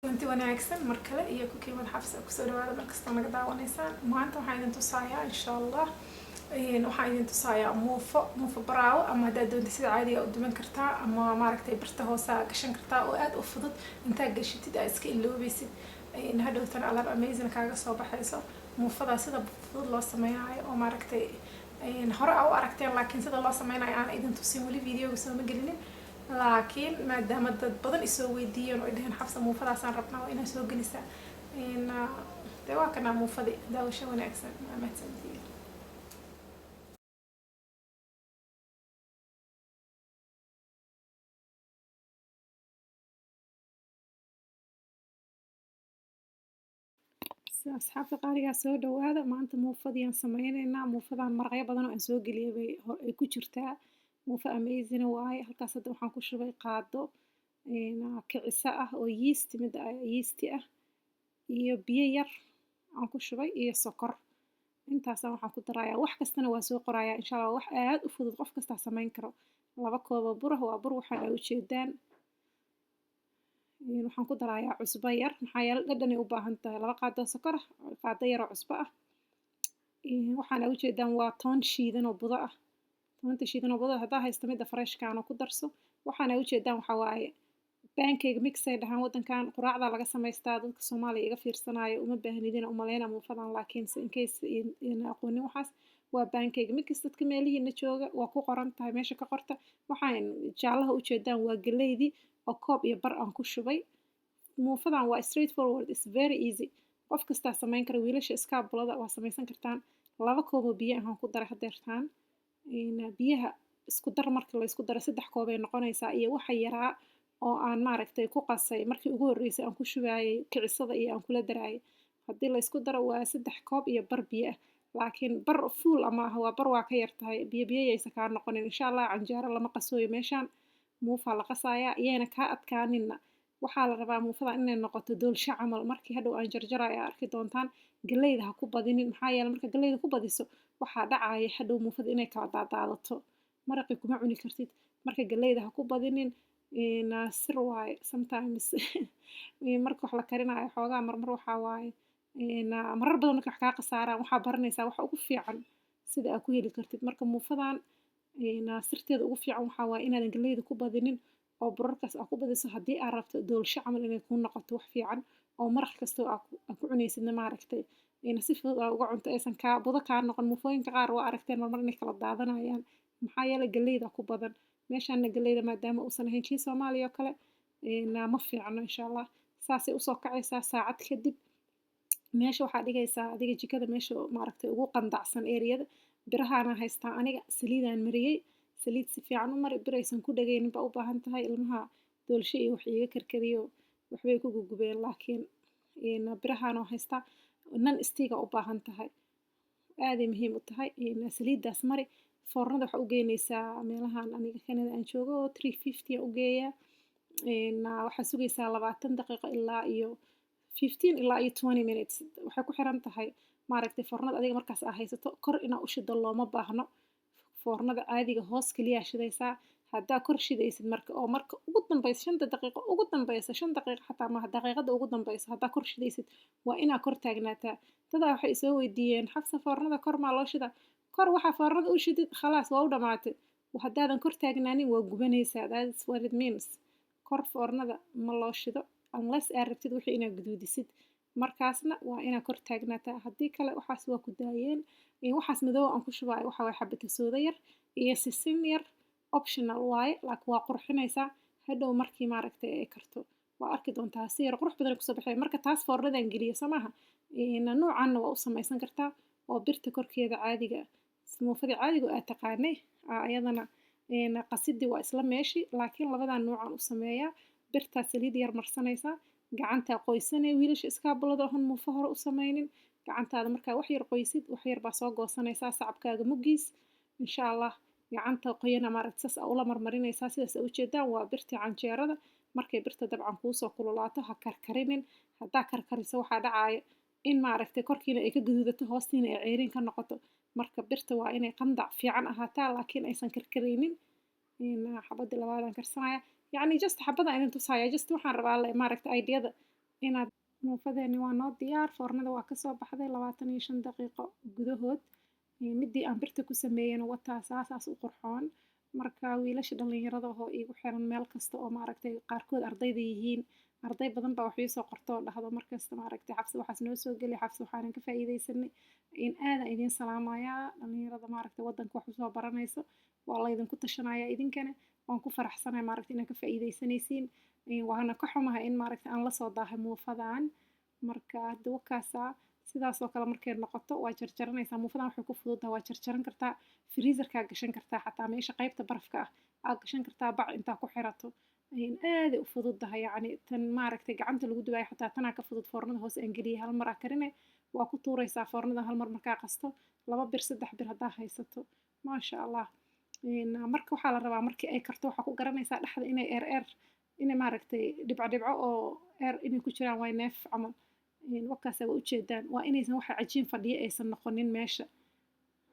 Kulanti wanaagsan mar kale iyo Cooking with Xafsa. Kusoo dhawaada meel kastoo naga daawanaysaan. Maanta waxaan idin tusayaa, insha Allah, waxaan idin tusayaa muufo, muufo baraawo, ama haddaad doonta sida caadiga u duban kartaa, ama maaragtay birta hoosa gashan kartaa, oo aada u fudud. Intaa gashatid aa iska iloobaysid, hadhowtana alaab amazing kaaga soo baxayso. Muufadaa sida fudud loo sameynayo oo maaragtay hore aa u aragteen, laakiin sida loo sameynayo aan idin tusin weli, videoga sooma gelinin. Laakiin maadaama dad badan isoo weydiiyeen oo ay dhaheen, "Xafsa, muufadaasaan rabnaa, waa inaa soo gelisaa," dee waa kanaa muufadii. Daawasho wanaagsan, waa mahadsantihiin. Asxaabta qaaligaa, soo dhawaada. Maanta muufadiyaan sameyneynaa. Muufadan maraqyo badan oo aan soo geliyay bay ay ku jirtaa. Muufa amazing waaye. Halkaas hadda waxaan ku shubay qaado kicisa ah oo yeast, mid yeasti ah, iyo biyo yar aan ku shubay iyo sokor. Intaasaan waxaan ku darayaa, wax kastana waa soo qorayaa, insha Allah. Wax aad u fudud, qof kastaa sameyn karo. 2 koobo burah, waa bur waxaan aa ujeedaan. Waxaan ku darayaa cusbo yar, maxaa yeele dhadhanay u baahan tahay. 2 qaado sokor ah, qaado yar oo cusbo ah. Waxaan aa ujeedaan waa toon shiidan oo budo ah. Toonta shiidan oo budada haddaa haysto, midda freshkaana ku darso. Waxaan aa ujeedaan waxaa waaye pancake mix ay dhahaan waddankan, quraacda laga samaystaa. Dadka Soomaaliya iga fiirsanaayo, uma baahnidina umaleyna muufadan, laakiin in case ina aqoonin, waxaas waa pancake mix. Dadka meelihiina jooga waa ku qoran tahay, meesha ka qorta. Waxaan jaallaha ujeedaan waa galeydii oo koob iyo bar aan ku shubay. Muufadan waa straight forward, is very easy, qof kastaa samayn kara. Wiilasha iskaabulada waa samaysan kartaan. 2 koob oo biyo ahaan ku daray hadeertaan. Biyaha isku dar, marka la isku daro 3 koob ay noqonaysaa, iyo waxa yaraa oo aan maaragtay ku qasay markii ugu horreysay aan ku shubaayay kicisada iyo aan kula daraayay. Haddii la isku daro waa 3 koob iyo bar biyo ah, laakiin bar full ama ah, waa bar, waa ka yar tahay. Biyo biyo yaysa kaa noqonin, insha Allah. Canjeero lama qasooyo meeshaan, muufaa la qasayaa. Iyayna kaa adkaaninna. Waxaa la rabaa muufada inay noqoto doolsho camal. Markii hadhow aan jarjaraya arki doontaan. Galleyda ha ku badinin, maxaa yeele marka galleyda ku badiso waxaa dhacaya hadhow muufada inay kala daadaadato, maraqii kuma cuni kartid. Marka galleyda ha ku badinin, sir waaye. Sometimes marka wax la karinayo xoogaa marmar waxaa waaye, marar badan marka wax kaa khasaaraan, waxaa baranaysaa waxa ugu fiican sida aad ku heli kartid. Marka muufadan sirteeda ugu fiican waxaa waaye inaadan galleyda ku badinin oo burarkaas aad ku badiso, haddii aad rabto doolsho camal inay kuu noqoto, wax fiican oo maraq kastoo aad ku cunaysidna maaragtay si fudud aa uga cunto, aysan kaa budo kaa noqon. Muufooyinka qaar waa aragteen marmar inay kala daadanayaan, maxaa yeelay galleyda ku badan. Meeshaana galleyda maadaama uusan ahayn kii Soomaaliya oo kale, ma fiicno, insha Allah. Saasay usoo kacaysaa saacad kadib. Meesha waxaa dhigaysaa adiga jikada, meesha maaragtay ugu qandacsan eriyada. Birahaana haystaa aniga, saliidaan mariyey. Saliid si fiican u mari, bir aysan ku dhagaynin baa u baahan tahay. Ilmaha doolsho iyo wax iiga karkariyo, waxbay ku gugubeen, laakiin birahaan haystaa, non stick u baahan tahay, aaday muhiim u tahay. Saliiddaas mari. Foornada waxaa u geynaysaa meelahan aniga Canada aan joogo 350 aan u geeyaa. Waxaa sugaysaa 20 daqiiqo ilaa iyo 15 ilaa iyo 20 minutes, waxay ku xiran tahay maaragtay foornada adiga markaas aa haysato. Kor inaa u shido looma baahno, foornada caadiga hoos keliyaa shidaysaa. Haddaa kor shidaysid, marka oo marka ugu dambaysa, 5-ta daqiiqo ugu dambaysa, 5 daqiiqo xataa maaha, daqiiqada ugu dambaysa haddaa kor shidaysid, waa inaa kor taagnaataa. Dadaa waxay isoo weydiiyeen, "Xafsa, foornada kor maa loo shidaa?" Kor waxaa foornada u shidid, khalaas, waa u dhamaatay. Haddaadan kor taagnaanin waa gubanaysaa. That's what it means. Kor foornada ma loo shido unless aad rabtid wixii inaad guduudisid, markaasna waa inaa kor taagnaataa. Haddii kale waxaas waa ku daayeen. Waxaas madow aan ku shubaayo waxaa waye xabata sooda yar iyo sisin yar, optional waaye, laakiin waa qurxinaysaa. Hadhow markii maaragtay ay karto waa arki doontaa si yar qurux badan kusoo baxay. Marka taas foornadan geliyo, soo maaha? Nuucanna waa u samaysan kartaa oo birta korkeeda caadiga, muufadii caadiga oo aad taqaanay ayadana qasidii waa isla meeshii, laakiin labadan nuucan u sameeyaa. Birtaa saliid yar marsanaysaa, gacantaa qoysanay. Wiilasha iskaabulada ohon muufo hore u samaynin, gacantaada markaa wax yar qoysid, wax yar baa soo goosanaysaa sacabkaaga muggiis, insha Allah. Gacanta qoyana maaragta saas aa ula marmarinaysaa. Sidaas aa ujeedaan waa birtii canjeerada. Markay birta dabcan kuusoo kululaato, ha karkarinin. Haddaa karkariso waxaa dhacaayo in maaragtay korkiina ay ka gaduudato, hoostiina ay ceyriin ka noqoto. Marka birta waa inay qandac fiican ahaataa, laakiin aysan karkaraynin. Xabadii labaadaan karsanaya, yacni just xabadaan idin tusaya, just waxaan rabaa maaragta ideada. Inaad muufadeeni waa noo diyaar. Foornada waa kasoo baxday 25 daqiiqo gudahood. Midii aan birta ku sameeyena wataa, saasaas u qurxoon. Marka wiilasha dhalinyarada oo iigu xiran meel kasta oo maaragtay qaarkood ardayda yihiin, arday badan baa wax ii soo qorto oo dhahdo markasta, maaragtay, "Xafsa, waxaas noo soo geli. Xafsa, waxaanan ka faa'iidaysanay." In aadaan idiin salaamayaa dhalinyarada maaragtay waddanka wax usoo baranayso. Waa laydinku tashanayaa idinkana. Waan ku faraxsanahay maaragtay inaad ka faa'iidaysanaysiin. Waana ka xumahay in maaragtay aan lasoo daahay muufadan. Marka hadda wakaasaa sidaas oo kale markay noqoto waa jarjaranaysaa. Muufadan waxay ku fududahay waa jarjaran kartaa, freezerkaa gashan kartaa, xataa meesha qaybta barafka ah aad gashan kartaa, bac intaa ku xirato. Aaday u fududahay. Yacni tan maaragtay gacanta lagu dubaayo xataa tanaa ka fudud. Foornada hoose aan geliyay, hal mar aa karine, waa ku tuuraysaa foornada hal mar markaa qasto. Laba bir, saddex bir haddaa haysato, maasha Allah. Marka waxaa la rabaa markii ay karto waxaa ku garanaysaa dhexda inay air air, inay maaragtay dhibco dhibco oo air inay ku jiraan, waay neef camal. Wakaasa waa ujeedaan, waa inaysan waxa cajiin fadhiya aysan noqonin meesha.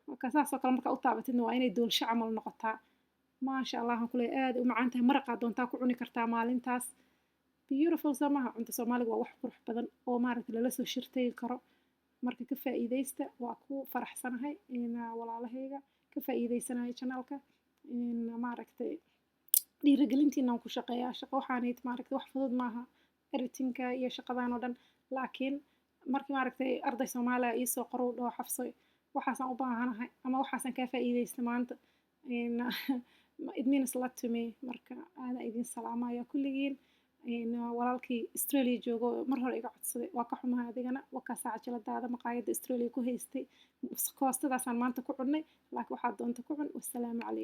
Marka saas oo kale markaa u taabatidna waa inay doolsho camal noqotaa. Maasha Allah, waxaan kuleeyahay aad u macaan tahay. Maraqaa doontaa ku cuni kartaa maalintaas. Beautiful, soo maaha? Cunto Soomaaliga waa wax qurux badan oo maaragtay lala soo shirtagi karo. Marka ka faa'iidaysta. Waa ku faraxsanahay in walaalahayga ka faa'iidaysanaya channelka. In maaragtay dhiirigelintiina aan ku shaqeeyaa. Shaqo waxaanayt maaragtay wax fudud maaha, editingka iyo shaqadan oo dhan, laakiin markii maaragtay arday Soomaaliya iisoo qoro uu dhaho, "Xafsoy, waxaasaan u baahanahay" ama "Waxaasaan kaa faa'iidaysta maanta," it means a lot to me. Marka aadaan idin salaamaya kulligiin. Walaalkii Australia joogo mar hore iga codsaday, waa ka xumahay adigana. Wakaasaa cajaladaada maqaayadda Australia ku haystay, koostadaasaan maanta ku cunnay, laakiin waxaad doonta ku cun. Wassalaamu calaykum.